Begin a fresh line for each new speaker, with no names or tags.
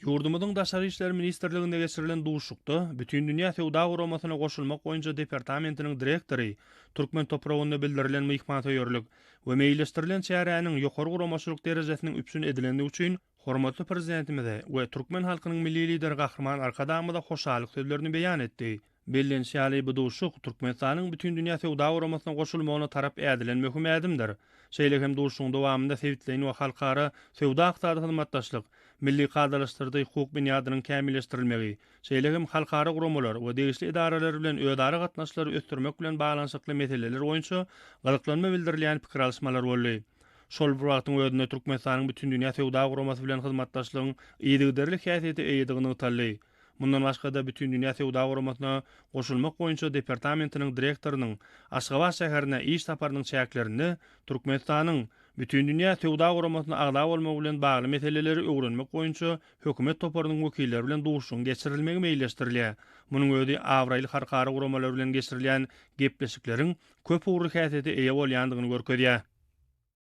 Ýurdumyzyň Daşary işler ministrliginde geçirilen duşuşykda Bütindünýä Söwda Guramasyna goşulmak boýunça departamentiniň direktory türkmen topragynda bildirilen myhmansöýerlik we meýilleşdirilen çäräniň ýokary guramaçylyk derejesiniň üpjün edilendigi üçin hormatly Prezidentimize we türkmen halkynyň Milli Lideri Gahryman Arkadagymyza hoşallyk sözlerini beýan etdi. Bellenişi ýaly, bu duşuşyk Türkmenistanyň Bütindünýä Söwda Guramasyna goşulmagyna tarap ädilen möhüm ädimdir. Şeýle hem duşuşygyň dowamynda sebitleýin we halkara söwda-ykdysady hyzmatdaşlyk, milli kadalaşdyryjy hukuk binýadynyň kämilleşdirilmegi, şeýle hem halkara guramalar we degişli edaralar bilen özara gatnaşyklary ösdürmek bilen baglanyşykly meseleler boýunça gyzyklanma bildirilýän pikir alyşmalar boldy. Şol bir wagtyň özünde Türkmenistanyň Bütindünýä Söwda Guramasy bilen hyzmatdaşlygyň yzygiderli häsiýete eýedigi nygtaldy. Mundan başga-da, Bütindünýä Söwda Guramasyna goşulmak boýunça departamentiniň direktorynyň Aşgabat şäherine iş saparynyň çäklerinde Türkmenistanyň Bütindünýä Söwda Guramasyna agza bolmagy bilen bagly meseleleri öwrenmek boýunça hökümet toparynyň wekilleri bilen duşuşygyň geçirilmegi meýilleşdirilýär. Munuň özi abraýly halkara guramalar bilen geçirilýän gepleşikleriň köpugurly häsiýete eýe bolýandygyny görkezýär.